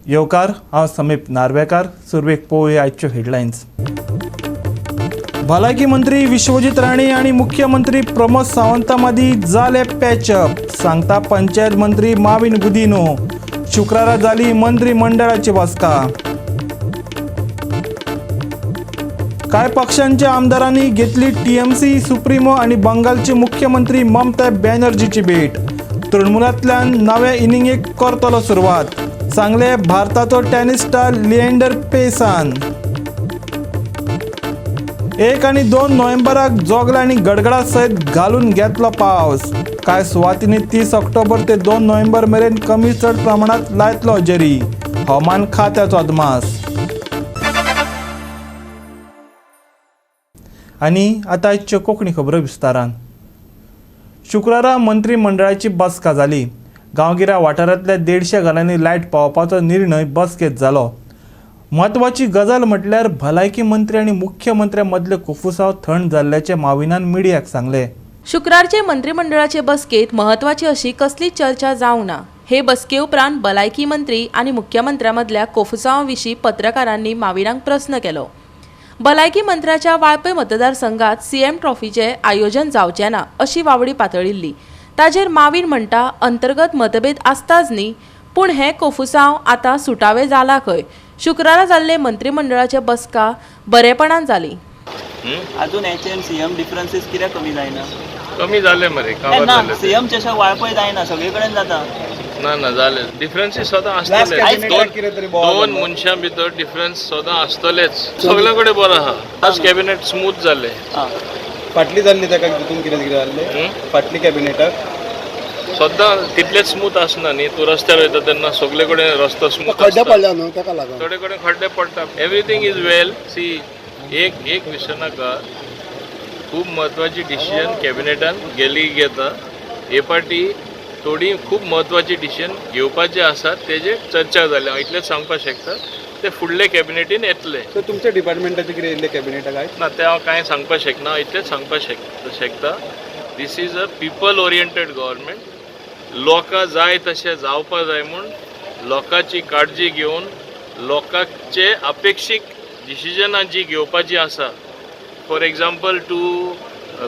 येवकार, हांव समीप नार्वेकार. सुरवेक पळोवया आयच्यो हेडलायन्स. भलायकी मंत्री विश्वजीत राणे आनी मुख्यमंत्री प्रमोद सावंता मदीं जाले पॅचअप, सांगता पंचायत मंत्री माविन गुदिनो. शुक्रारा जाली मंत्रिमंडळाची बसका. कांय पक्षांच्या आमदारांनी घेतली टीएमसी सुप्रिमो आणि बंगालचे मुख्यमंत्री ममता बॅनर्जीची भेट. तृणमूलांतल्यान नव्या इनिंगेक करतलो सुरवात, सांगले भारताचो टेनिस स्टार लिएंडर पेसान. 1 आणि 2 नोव्हेंबराक जोगला आनी गडगडा सयत घालून घेतलो पावस. कांय सुवातींनी 30 ऑक्टोबर ते 2 नोव्हेंबर मेरेन कमी चड प्रमाणात लायतलो हजेरी, हवामान खात्याचो अदमास. आनी आतां आयच्यो कोंकणी खबरो विस्तारान. शुक्रारा मंत्रिमंडळाची बसका जाली. गांवगिऱ्या वाठारांतल्या 150 घरांनी लायट पावोवपाचो निर्णय बसकेंत जालो. म्हत्वाची गजाल म्हटल्यार भलायकी मंत्री आनी मुख्यमंत्र्या मदले कोफुसांव थंड जाल्ल्याचें माविनान मिडियाक सांगलें. शुक्रारचे मंत्रिमंडळाचे बसकेत म्हत्वाची अशी कसलीच चर्चा जावंक ना. हे बसके उपरांत भलायकी मंत्री आनी मुख्यमंत्र्या मदल्या कोफुसांवा विशीं पत्रकारांनी माविनाक प्रस्न केलो. भलायकी मंत्र्याच्या वाळपय मतदारसंघात सीएम ट्रॉफीचें आयोजन जावचें ना अशी वावडी पातळिल्ली. ताजेर माविन म्हणटा, अंतर्गत मतभेद आसताच न्ही, पूण हें कोफुसांव आतां सुटावें जालां खंय. शुक्रारा जाल्ले मंत्रिमंडळाचे बसका बरेपणान जाली. अजून H M C M differences कित्याक कमी जायना? कमी जाले मरे, काबार ना जाले ते. सी एम चेशा वाळपय जायना, सगळे कडेन जाता. ना ना, जाले डिफरन्सीस सदां आसतले. cabinet दोन दोन मनशां भितर डिफरन्स सदां आसतलेच. सगळे कडेन बरो आहा. आज कॅबिनेट स्मूथ जाले. आं. फाटली जाल्ली ताका तितून कितें कितें जाल्लें? हम्म? फाटली कॅबिनेटाक. सदां तितलेच स्मूथ आसना न्ही. तूं रस्त्यार वयता तेन्ना सगळे कडेन रस्तो स्मूथ खड्डे पडल्या न्हू ताका लागून. थोडे कडेन खड्डे पडटा. Everything is well. सी, एक एक विसरनाका, खूब म्हत्वाची डिसिजन कॅबिनेटान गेली घेता. हे पाटी थोडी खूब म्हत्वाची डिसिजन घेवपाचे आसा, तेजेर चर्चा जाल्या, हांव इतलेंच सांगपाक शकता. ते फुडले कॅबिनेटीन येतले. सो तुमच्या डिपार्टमेंटाचे कितें येयल्लें कॅबिनेटाक आयज? ना, ते हांव कांय सांगपाक शकना. इतलेंच सांगपाक शकता, this is a people oriented government. लोकां जाय तशें जावपा जाय म्हूण लोकांची काळजी घेवन लोकांचे अपेक्षीक डिसिजनां जी घेवपाची आसा, for example to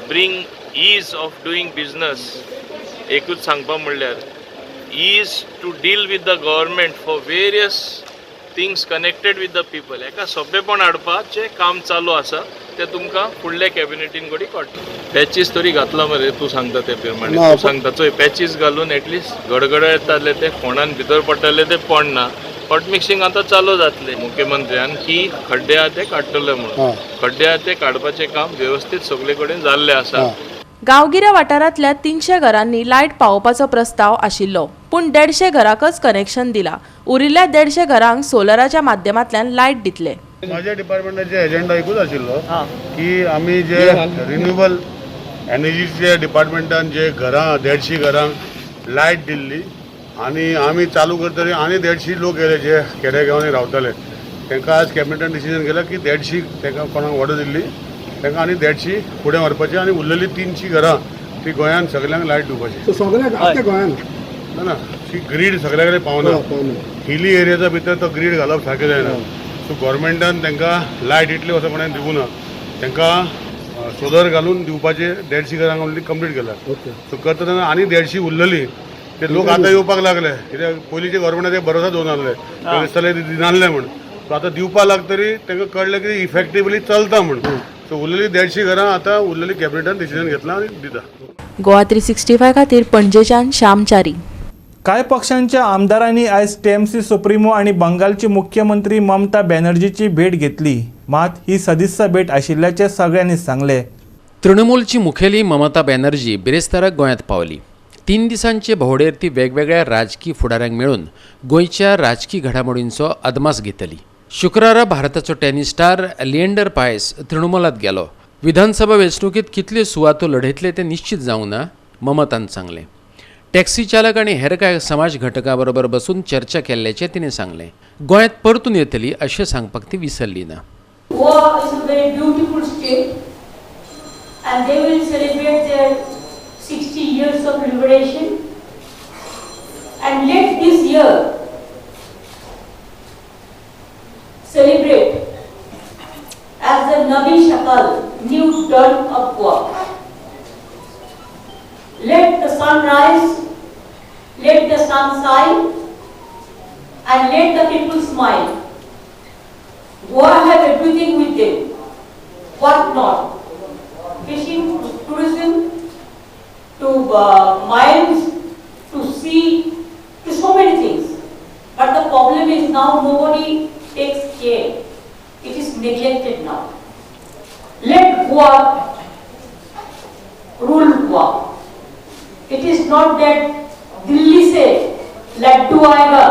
bring ease of doing business, एकूच सांगपा म्हणल्यार ease to deal with the government for various things connected with the people, हेका सोंपेपण हाडपाचें काम चालू आसा. तें तुमकां फुडल्या कॅबिनेटीन घडी कळटलें. पॅचीस तरी घातला मरे तूं सांगता ते प्रमाणे. ना. तूं सांगता चोय, पॅचीस घालून एटलिस्ट गडगड येताले ते फोंडान भितर पडटाले ते पडना. हॉट मिक्सिंग आतां चालू जातलें. मुख्यमंत्र्यान की खड्डे आहा ते काडटले म्हणून. खड्डे आहा ते काडपाचें काम वेवस्थीत सगळे कडेन जाल्लें आसा. गांवगिऱ्या वाठारांतल्या 300 घरांनी लायट पावोवपाचो प्रस्ताव आशिल्लो, पूण 150 घराकच कनेक्शन दिला. उरिल्ल्या 150 घरांक सोलराच्या माध्यमांतल्यान लायट दितले. माझ्या डिपार्टमेंटाचे एजेंडा एकूच आशिल्लो आं. की आमी जे रिन्युएबल एनर्जीचे डिपार्टमेंटान जे घरां 150 घरांक लायट दिल्ली आनी आमी चालू करतरी आनी 150 लोक गेले जे खेडेगांवांनी रावताले, तांकां आज कॅबिनेटान डिसिजन केलां की 150 तांकां कोणाक ऑर्डर दिल्ली तांकां आनी 150 फुडें व्हरपाची आनी उरलेली 300 घरां ती गोंयांत सगल्यांक लायट दिवपाची. सो सगळ्याक आख्या गोंयान? ना ना, ती ग्रीड सगल्या कडेन पावना. हिली एरियाच्या भितर तो ग्रीड घालप सारकें जायना. सो गव्हर्मेंटान तांकां लायट इतली वर्सां कोणाक दिवूं ना, तांकां सोलर घालून दिवपाचे 150 घरांक ऑलरेडी कंप्लीट केला. सो करता तेन्ना आनी 150 उरलेली ते लोक आतां येवपाक लागले, कित्याक पयलींचे गव्हर्मेंटाचेर भरोसा दवरून आहले, ते दिसताले ते दिनासले म्हूण. सो आतां दिवपाक लागतरी तांकां कळ्ळें की इफेक्टिवली चलता म्हूण. सो उरलेली 150 घरां आतां उरलेली कॅबिनेटान डिसिजन घेतलां आनी दिता. गोवा 365 खातीर पणजेच्यान श्याम च्यारी. कांय पक्षांच्या आमदारांनी आयज टीएमसी सुप्रिमो आनी बंगालची मुख्यमंत्री ममता बॅनर्जीची भेट घेतली. मात ही सदित्सा भेट आशिल्ल्याचें सगळ्यांनी सांगलें. तृणमूलची मुखेली ममता बॅनर्जी बिरेस्ताराक गोंयांत पावली. 3 दिसांचे भोंवडेर ती वेगवेगळ्या राजकी फुडाऱ्यांक मेळून गोंयच्या राजकी घडामोडींचो अदमास घेतली. शुक्रारा भारताचो टेनिस स्टार लिएंडर पायस तृणमूलात गेलो. विधानसभा वेंचणुकेंत कितल्यो सुवातो लढयतले तें निश्चित जावंक ना, ममतान सांगलें. टॅक्सी चालक आनी हेर कांय समाज घटकां बरोबर बसून चर्चा केल्ल्याचें तिणें सांगलें. गोंयांत परतून येतली अशें सांगपाक ती विसरली ना. Goa is a very beautiful state and they will celebrate their 60 years of liberation. And let this year a Navi Shakal, new dawn of Goa. Let the sun rise, let the sun shine, and let the people smile. Goa have everything with them. What not? Fishing, tourism, to mines, to sea, to so many things. But the problem is now nobody takes care. It is neglected now. Let Goa rule Goa. It is not that Delhi से लड्डू आएगा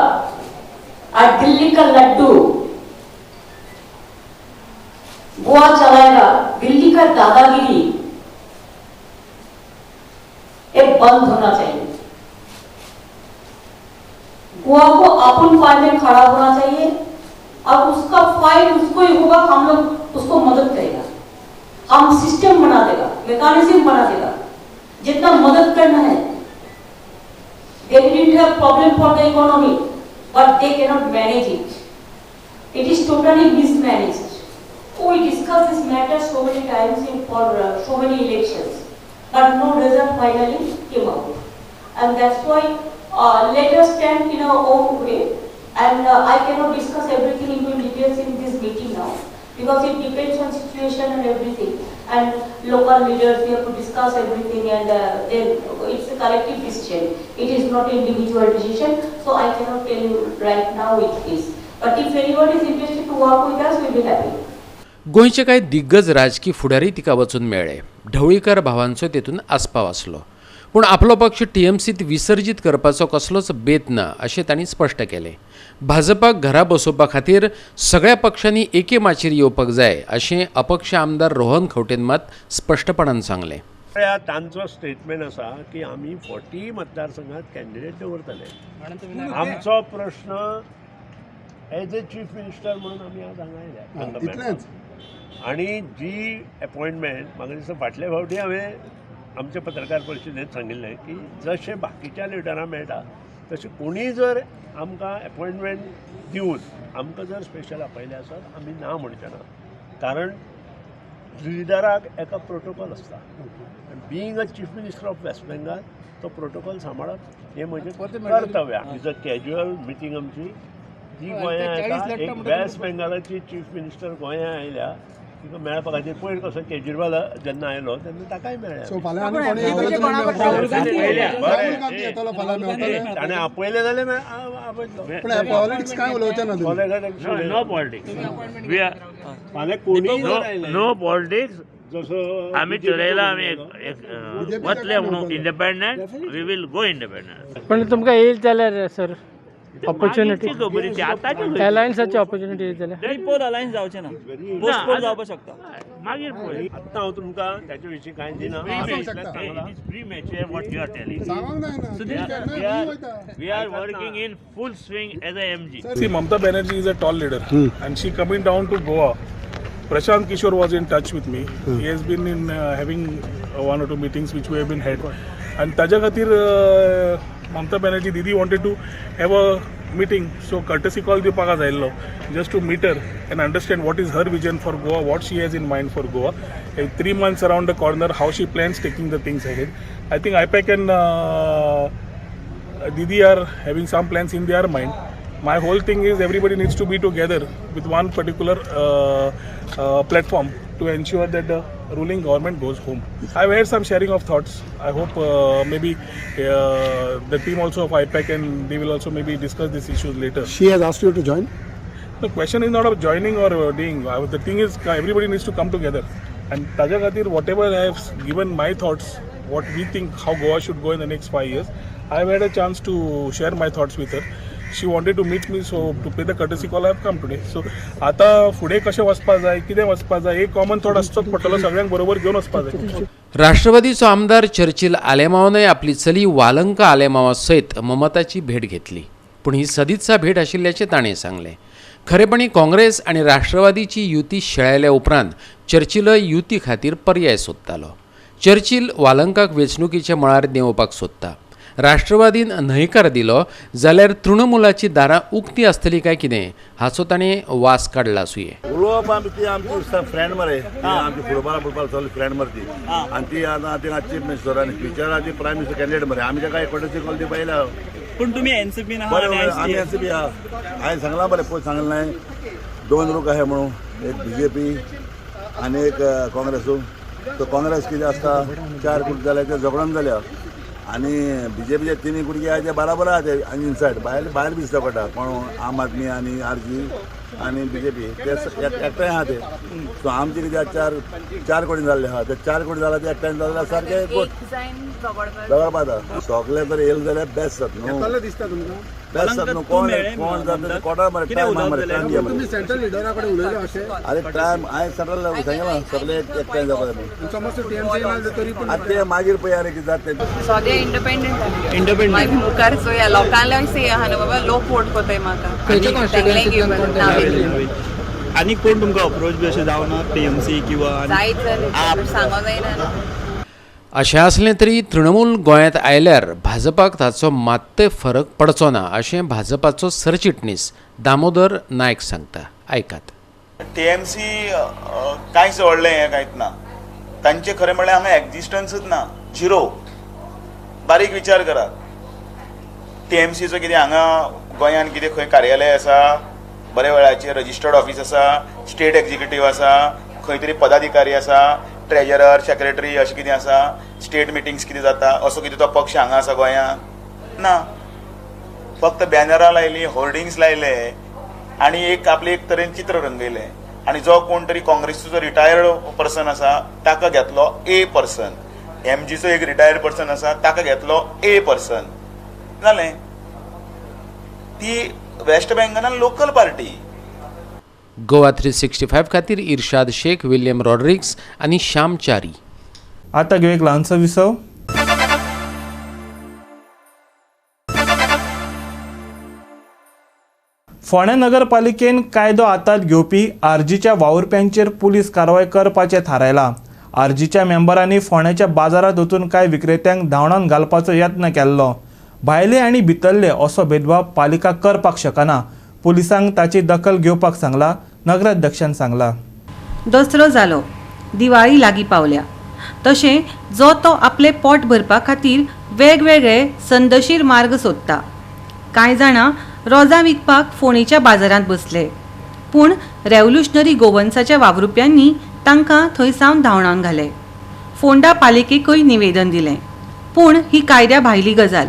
और दिल्ली का लड्डू गोवा चलाएगा. दिल्ली का दादागिरी एक बंद होना चाहिए. गोवा को अपन पाए में खड़ा होना चाहिए और उसका फाइट उसको ही होगा. हम लोग उसको मदद करेगा, हम सिस्टम बना देगा, मैकेनिज्म बना देगा, जितना मदद करना है. They didn't have problem for the economy, but they cannot manage it. It is totally mismanaged. We discussed this matter so many times for so many elections, but no result finally came out. And that's why let us stand in our own way. And I cannot discuss everything into details in this meeting now, because it depends on situation and everything. And local leaders, we have to discuss everything, and then it's a collective decision. It is not individual decision, so I cannot tell you right now it is. But if anyone is interested to work with us, we will be happy. गोंयचे कांय दिग्गज राजकी फुडारी तिका वचून मेळ्ळे. ढवळीकर भावांचो तेतून आस्पाव आसलो, पूण आपलो पक्ष टीएमसीत विसर्जीत करपाचो कसलोच बेत ना अशें तांणी स्पश्ट केलें. भाजपाक घरा बसोवपा खातीर सगळ्या पक्षांनी एके माचयेर येवपाक जाय अशें अपक्ष आमदार रोहन खंवटेन मात स्पश्टपणान सांगलें. तांचो स्टेटमेंट आसा की आमी 40 मतदारसंघात कॅन्डिडेट दवरतले. आमचो प्रश्न एज ए चीफ मिनिस्टर म्हणून आमी आज हांगा आयल्या. इतलेंच. आनी जी अपॉयंटमेंट म्हाका दिसता फाटले फावटी हांवें आमच्या पत्रकार परिशदेंत सांगिल्लें की जशें बाकीच्या लिडरांक मेळटा तशें कोणीय जर आमकां अपॉयंटमेंट दिवन आमकां जर स्पेशल आपयलें आसत आमी ना म्हणचे ना, कारण लिडराक एका प्रोटोकॉल आसता. Being a chief minister of West Bengal तो प्रोटोकॉल सांबाळप हें म्हजें कर्तव्य. Is a casual meeting आमची ती गोंया येता. एक वेस्ट बेंगालाची चीफ मिनिस्टर गोंया आयल्या तिका मेळपा खातीर पयर कसो केजरीवाल जेन्ना आयलो तेन्ना ताकाय मेळ्ळें. ताणें आपयलें जाल्यार आपयतलो. No politics, no politics. आमी ठरयलां आमी वतले म्हणून independent, we will go independent. पण तुमकां येयत जाल्यार सर ऑपॉर्च्युनिटी अलायन्साची ऑपॉर्च्युनिटी येत जाल्यार प्रीपोल अलायन्स जावचें ना, पोस्टपोल जावपाक शकता मागीर पळय. आतां हांव तुमकां ताचे विशीं कांय दिना. We are working in full swing as a MG. See, Mamata Banerjee is a tall leader and she coming down to Goa. Prashant Kishor was in touch with me. He has been in having one or two meetings which we have been had. And ताज्या खातीर Mamata Banerjee Didi wanted to have a meeting, so courtesy call दिवपाक आज आयिल्लो just to meet her and understand what is her vision for Goa, what she has in mind for Goa. 3 months around the corner, how she plans taking the things ahead. I think IPAC and Didi are having some plans in their mind. My whole thing is everybody needs to be together with one particular platform to ensure that the ruling government goes home. I've had some sharing of thoughts. I hope maybe the team also of IPAC and they will also maybe discuss these issues later. She has asked you to join? The question is not of joining or doing. The thing is everybody needs to come together. And ताज्या खातीर whatever I have given my thoughts, what we think how Goa should go in the next 5 years, I've had a chance to share my thoughts with her. She wanted to meet me, so to pay the courtesy call I have come today. So आता फुडें कशें वचपा जाय, कितें वचपा जाय, एक common thought आसचोच पडटलो, सगळ्यांक बरोबर घेवन वचपा जाय. राष्ट्रवादीचो आमदार चर्चिल आलेमावानय आपली चली वालंका आलेमावा सयत ममताची भेट घेतली, पूण ही सदित्सा भेट आशिल्ल्याचें ताणें सांगलें. खरेपणी काँग्रेस आनी राष्ट्रवादीची युती शेळयल्या उपरांत चर्चिलय युती खातीर पर्याय सोदतालो. चर्चिल वालंकाक वेंचणुकीच्या मळार देंवोवपाक सोदता. राष्ट्रवादीन न्हयकार दिलो जाल्यार तृणमूलाची दारां उक्ती आसतली काय कितें हाचो ताणें वास काडला आसुये. उलोवप आमी ती आमची फ्रेंड मरे, आमची फुटबॉला फुटबॉल चल फ्रेंड मरे ती, आनी ती आतां तिंगा चीफ मिनिस्टर आनी फ्युचराची ती प्रायम मिनिस्टर कॅन्डिडेट मरे. आमी ताका एकवटेची कॉल ती पळयल्या. पूण तुमी एनसीपी ना? बरें, आमी एनसीपी आहा. हांवें सांगलां बरें, पळय सांगलें नाय, दोन लोक आहाय म्हणून, एक बीजेपी आनी एक काँग्रेस. तो काँग्रेस कितें आसता, 4 कोटी जाल्या ते झगडोन जाल्या आनी बीजेपीचे 3 कोटी आहा ते बराबर आहा ते, आनी इनसायड भायर भायर बी दिसता पडटा कोण आम आदमी आनी आरजी आनी बीजेपी ते एकठांय आहा ते. सो आमचे कितें 4 कोटी जाल्ले आहा, ते 4 कोटी जाल्या ते एकठांय जाल्यार सारके एक झगडपा जाता. सगळे जर येयले जाल्यार बेस्ट जाता न्हू, दिसता तुमकां बेस्ट जाता न्हू. कोण कोण जाता कोटा मरे टायम मरे टायम घे मरे. सेंट्रल लिडरा कडेन उलयले अशें? अरे टायम हांवें सेंट्रल सांगलां सगळे एकठांय जावपा जाय. समज टीएमसी तरी पण आतां ते मागीर पळय आनी कितें जाता तें. सगळे इंडिपेंडंट इंडिपेंडंट मागीर मुखार चोया लोकांले से आहा न्हू बाबा, लोक वोट कोताय म्हाका. आनी कोण तुमकां अप्रोच बी अशें जावना टीएमसी किंवा जायत जालें सांगो जायना. अशें आसलें तरी तृणमूल गोंयांत आयल्यार भाजपाक ताचो मात्तय फरक पडचो ना अशें भाजपाचो सरचिटणीस दामोदर नायक सांगता. आयकात. टीएमसी कांयच व्हडलें हें कांयच ना, तांचें खरें म्हणल्यार हांगा एक्जिस्टन्सूच ना, झिरो. बारीक विचार करात, टीएमसीचो कितें हांगा गोंयांत कितें खंय कार्यालय आसा, बऱ्या वेळाचेर रजिस्टर्ड ऑफीस आसा, स्टेट एक्झिक्युटीव आसा, खंय तरी पदाधिकारी आसा, ट्रेजरर सेक्रेटरी अशें कितें आसा, स्टेट मिटिंग्स कितें जाता, असो कितें तो पक्ष हांगा आसा गोंयांत ना. फक्त बॅनरां लायलीं, होर्डिंग्स लायले आनी एक आपले एक तरेन चित्र रंगयलें आनी जो कोण तरी काँग्रेसीचो जो रिटायर्ड पर्सन आसा ताका घेतलो ए पर्सन, एमजीचो एक रिटायर्ड पर्सन आसा ताका घेतलो ए पर्सन, जालें. ती वेस्ट बेंगलान लोकल पार्टी. गोवा 365 खातीर इर्शाद शेख, विल्यम रॉड्रिग्स आनी श्याम च्यारी. आतां घेवया एक ल्हानसो विसव. फोंडें नगरपालिकेन कायदो हातांत घेवपी आरजीच्या वावुरप्यांचेर पुलीस कारवाय करपाचें थारायलां. आरजीच्या मेंबरांनी फोंड्याच्या बाजारांत वचून कांय विक्रेत्यांक धांवडावन घालपाचो यत्न केल्लो. भायले आनी भितरले असो भेदभाव पालिका करपाक शकना. पुलिसांक ताची दखल घेवपाक सांगला, नगराध्यक्षान सांगला. दसरो जालो, दिवाळी लागीं पावल्या, तशें जो तो आपले पोट भरपा खातीर वेगवेगळे संदशीर मार्ग सोदता. कांय जाणां रोजां विकपाक फोंडेच्या बाजारांत बसले, पूण रेव्होल्युशनरी गोवन्साच्या वावुरप्यांनी तांकां थंय सावन धांवडावन घाले. फोंडा पालिकेकूय निवेदन दिलें, पूण ही कायद्या भायली गजाल.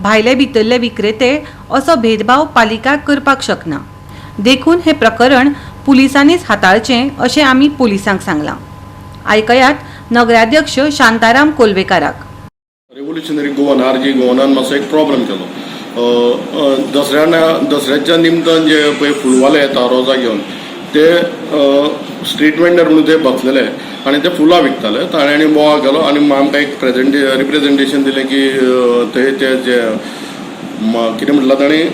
भायले भितरले विक्रेते असो भेदभाव पालिका करपाक शकना, देखून हें प्रकरण पुलिसांनीच हाताळचें अशें आमी पुलिसांक सांगलां. आयकयात नगराध्यक्ष शांताराम कोलवेकाराक. रेव्होल्युशनरी गोवन आरजी गोवनान मातसो एक प्रॉब्लम केलो. दसऱ्याच्या निमतान जे पळय फुलवाले येता रोजां घेवन, ते स्ट्रीट वेंडर म्हणून ते बसलेले आनी ते फुलां विकताले. ताणें आनी बोवाळ केलो आनी आमकां एक रिप्रेजेंटेशन दिलें की ते जे कितें म्हटलां ताणें,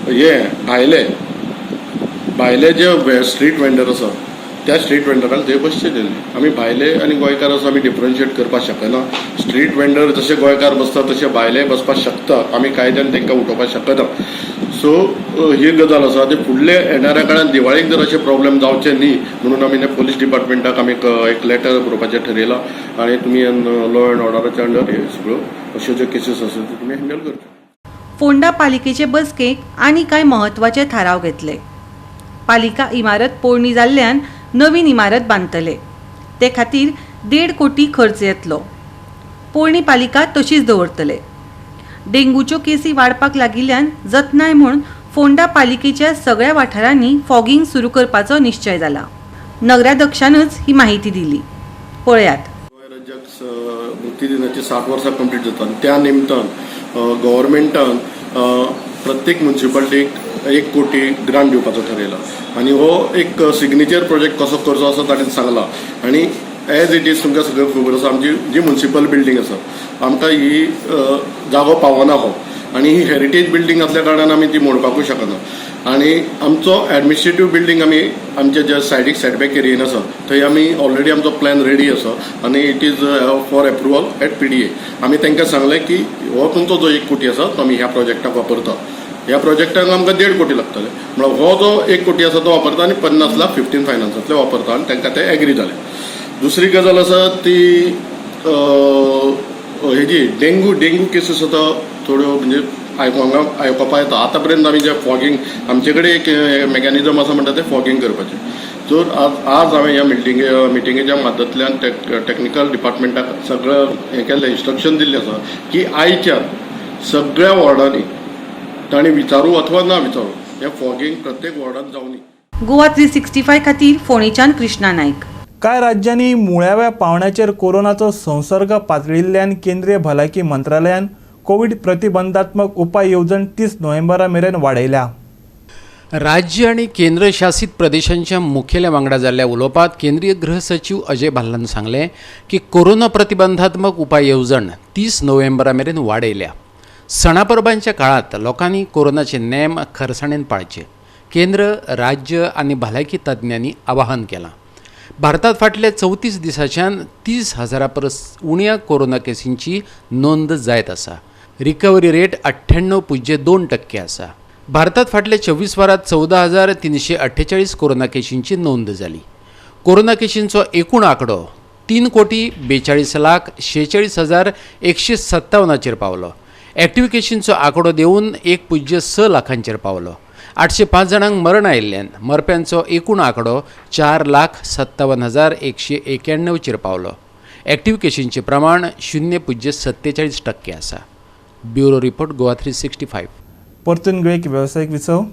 हे भायले भायले जे स्ट्रीट वेंडर आसा त्या स्ट्रीट वेंडरांक थंय बसचें दिलें. आमी भायले आनी गोंयकार आसा आमी डिफरन्शिएट करपाक शकना. स्ट्रीट वेंडर जशे गोंयकार बसता तशे भायले बसपाक शकता, आमी कायद्यान तांकां उठोवपाक शकना. सो ही गजाल आसा ती फुडले येणाऱ्या काळान दिवाळीक जर अशे प्रॉब्लेम जावचे न्ही म्हणून आमी पोलीस डिपार्टमेंटाक आमी एक लेटर बरोवपाचें ठरयलां आनी तुमी लॉ एंड ऑर्डराच्या अंडर हे सगळ्यो अश्यो ज्यो केसीस आसा त्यो तुमी हँडल करच्यो. फोंडा पालिकेचे बसकेक आनी कांय म्हत्वाचे थाराव घेतले. पालिका इमारत पोरणी जाल्ल्यान नवीन इमारत बांदतले, ते खातीर 1.5 कोटी खर्च येतलो. पोरणी पालिका तशीच दवरतले. डेंगूच्यो केसी वाडपाक लागिल्ल्यान जतनाय म्हूण फोंडा पालिकेच्या सगळ्या वाठारांनी फॉगिंग सुरू करपाचो निश्चय जाला. नगराध्यक्षानच ही माहिती दिली. पळयात. गोंय राज्याक मुक्ती दिनाची 60 वर्सां कंप्लीट जाता, त्या निमतान गव्हर्मेंटान प्रत्येक म्युनिसिपालिटीक 1 कोटी ग्रांट दिवपाचो ठरयला आनी हो एक सिग्नेचर प्रोजेक्ट कसो करचो आसा ताणें सांगला. आनी एज it is तुमकां सगळें खबर आसा, आमची जी म्युनिसिपल बिल्डींग आसा आमकां ही जागो पावना हो, आनी ही हेरिटेज बिल्डींग आसल्या कारणान आमी ती मोडपाकूय शकना. आनी आमचो एडमिनिस्ट्रेटीव बिल्डींग आमी आमच्या ज्या सायडीक सेटबॅक एरियेन आसा थंय आमी ऑलरेडी आमचो प्लॅन रेडी आसा आनी it is for approval at PDA. आमी तांकां सांगलें की हो तुमचो जो 1 कोटी आसा तो आमी ह्या प्रोजेक्टाक वापरता. ह्या प्रोजेक्टाक आमकां 1.5 कोटी लागतले, म्हळ्यार हो जो 1 कोटी आसा तो वापरता आनी 50 लाख 15 फायनान्सांतले वापरता आनी तांकां ते एग्री जाले. दुसरी गजाल आसा ती हेजी डेंगू केसीस आतां थोड्यो म्हणजे आयकुपा येता. आतां पर्यंत आमी जे फॉगींग आमचे कडेन एक मेकॅनिजम आसा म्हणटा तें फॉगींग करपाचें. जर आज हांवें ह्या मिटिंगेच्या माध्यमांतल्यान टॅक्निकल डिपार्टमेंटाक सगळें हें केल्लें, इन्स्ट्रक्शन दिल्लें आसा की आयच्या सगळ्या वॉर्डांनी तांणी विचारू अथवा ना विचारू हें फॉगींग प्रत्येक वॉर्डांत जावनी. गोवा 365 खातीर फोंडेच्यान कृष्णा नायक. कांय राज्यांनी मुळाव्या पावंड्याचेर कोरोनाचो संसर्ग पातळिल्ल्यान केंद्रीय भलायकी मंत्रालयान कोवीड प्रतिबंधात्मक उपाय येवजण 30 नोव्हेंबरा मेरेन वाडयल्या. राज्य आनी केंद्रशासीत प्रदेशांच्या मुखेल्या वांगडा जाल्ल्या उलोवपांत केंद्रीय गृह सचीव अजय भाल्लान सांगलें की कोरोना प्रतिबंधात्मक उपाय येवजण 30 नोव्हेंबरा मेरेन वाडयल्या. सणा परबांच्या काळांत लोकांनी कोरोनाचे नेम खरसाणेन पाळचे, केंद्र, राज्य आनी भलायकी तज्ञांनी आवाहन केलां. भारतात फाटल्या 34 दिसांच्यान 30,000 परस उण्या कोरोना केसींची नोंद जायत आसा. रिकवरी रेट 98.2% आसा. भारतात फाटल्या 24 वरांत 14,348 कोरोना केशींची नोंद जाली. कोरोना केशींचो एकूण आंकडो 3,42,46,157 पावलो. एक्टिव्ह केशींचो आंकडो देंवून 1.6 लाखांचेर पावलो. 805 जाणांक मरण आयिल्ल्यान मरप्यांचो एकूण आंकडो 4,57,191 पावलो. एक्टिव्ह केशींचें प्रमाण 0.47% आसा. Bureau report, Goa 365. परतून घेवया एक वेवसायीक विसव.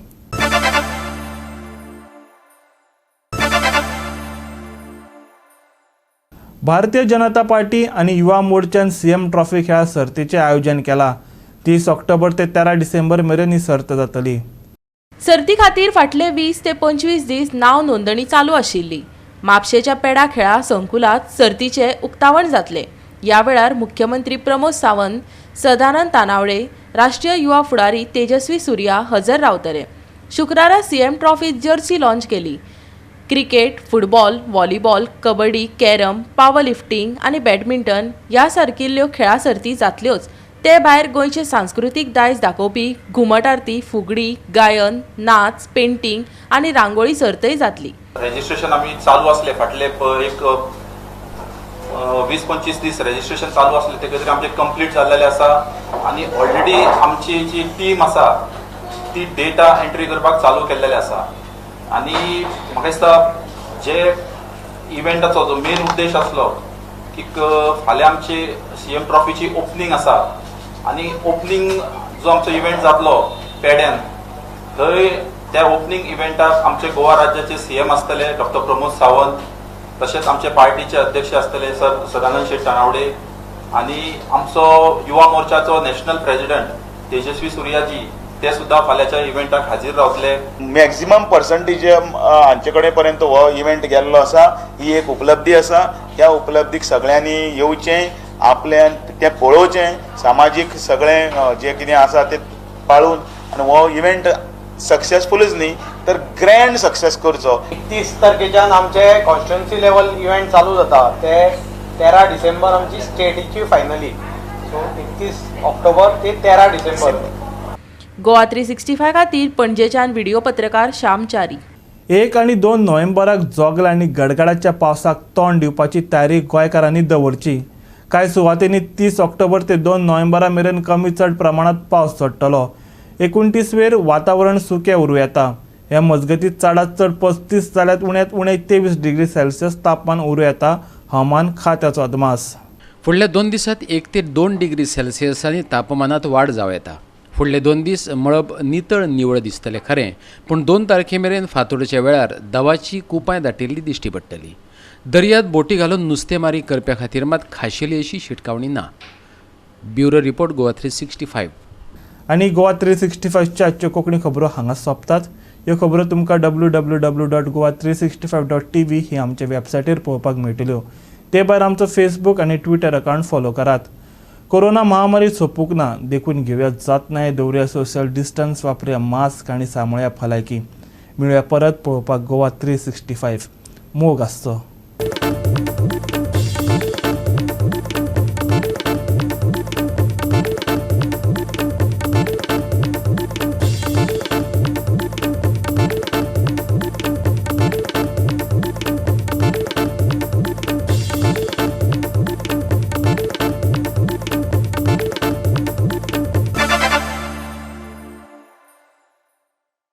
भारतीय जनता पार्टी आनी युवा मोर्चान सीएम ट्रॉफी खेळा सर्तीचें आयोजन केलां. 30 ऑक्टोबर ते 13 डिसेंबर मेरेन ही सर्त जातली. सर्ती खातीर फाटले 20 ते 25 दीस नांव नोंदणी चालू आशिल्ली. म्हापशेच्या पेडा खेळा संकुलांत सर्तीचें उक्तावण जातलें. ह्या वेळार मुख्यमंत्री प्रमोद सावंत, सदानंद तानावडे, राष्ट्रीय युवा फुडारी तेजस्वी सुर्या हजर रावतले. शुक्रारा सीएम ट्रॉफी जर्सी लॉन्च केली. Cricket, football, volleyball, kabaddi, carrom, power lifting आनी बॅडमिंटन ह्या सारकिल्ल्यो खेळा सर्ती जातल्योच. ते भायर गोंयचें सांस्कृतीक दायज दाखोवपी घुमट आरती, फुगडी, गायन, नाच, पेंटींग आनी रांगोळी सर्तय जातली. रजिस्ट्रेशन आमी चालू आसले फाटले एक 20-25 दीस रजिस्ट्रेशन चालू आसले, ते खातीर आमचे कंप्लीट जाल्लेले आसा आनी ऑलरेडी आमची जी टीम आसा ती डेटा एंट्री करपाक चालू केल्लेले आसा. आनी म्हाका दिसता जे इव्हेंटाचो जो मेन उद्देश आसलो की फाल्यां आमची सीएम ट्रॉफीची ओपनींग आसा आनी ओपनींग जो आमचो इव्हेंट जातलो पेड्यान, थंय त्या ओपनींग इव्हेंटाक आमचे गोवा राज्याचे सीएम आसतले डॉक्टर प्रमोद सावंत, तशेंच आमचे पार्टीचे अध्यक्ष आसतले सर सदानंद शेट तानावडे आनी आमचो युवा मोर्चाचो नॅशनल प्रेजिडंट तेजस्वी सुर्याजी ते सुद्धा फाल्यांच्या इव्हेंटाक हाजीर रावतले. मॅक्झिमम पर्संटेज हांचे कडेन पर्यंत हो इव्हेंट गेल्लो आसा, ही एक उपलब्धी आसा. ह्या उपलब्धीक सगळ्यांनी येवचें, आपल्यान तें पळोवचें, सामाजीक सगळें जें कितें आसा तें पाळून आनी हो इव्हेंट सक्सेसफुलूच न्ही तर ग्रँड सक्सेस करचो. 31 तारखेच्यान आमचे कॉन्स्टिट्युएन्सी लेवल इव्हेंट चालू जाता, ते 13 डिसेंबर आमची स्टेटीची फायनली, सो 31 ऑक्टोबर ते 13 डिसेंबर. गोवा 365 खातीर पणजेच्यान व्हिडिओ पत्रकार श्याम च्यारी. 1 आनी 2 नोव्हेंबराक जोगला आनी गडगडाच्या पावसाक तोंड दिवपाची तयारी गोंयकारांनी दवरची. कांय सुवातेंनी 30 ऑक्टोबर ते 2 नोव्हेंबरा मेरेन कमी चड प्रमाणांत पावस चडटलो. 29 वेर वातावरण सुकें उरूं येता. ह्या मजगतीं चडांत चड 35 जाल्यार उण्यांत उणें 23 डिग्री सेल्सियस तापमान उरूं येता, हवामान खात्याचो अदमास. फुडल्या 2 दिसांत 1 ते 2 डिग्री सेल्सियसांनी तापमानांत वाड जावं येता. फुडले 2 दीस मळब नितळ निवळ दिसतलें खरें, पूण 2 तारखे मेरेन फांतोडेच्या वेळार दवाची कुपांय दाटिल्ली दिश्टी पडटली. दर्यांत बोटी घालून नुस्तेमारी करप्या खातीर मात खाशेली अशी शिटकावणी ना. Bureau report, Goa 365. आनी गोवा 365च्या आजच्यो कोंकणी खबरो हांगा सोंपतात. ह्यो खबरो तुमकां www.goa365.tv ही आमच्या वेबसायटीर पळोवपाक मेळटल्यो. ते भायर आमचो फेसबूक आनी ट्विटर अकावंट फॉलो करात. कोरोना महामारी सोंपूंक ना, देखून घेवया जातनाय, दवरुया सोशल डिस्टन्स, वापरुया मास्क आनी सांबाळया भलायकी. मेळुया परत पळोवपाक गोवा 365. मोग आसचो.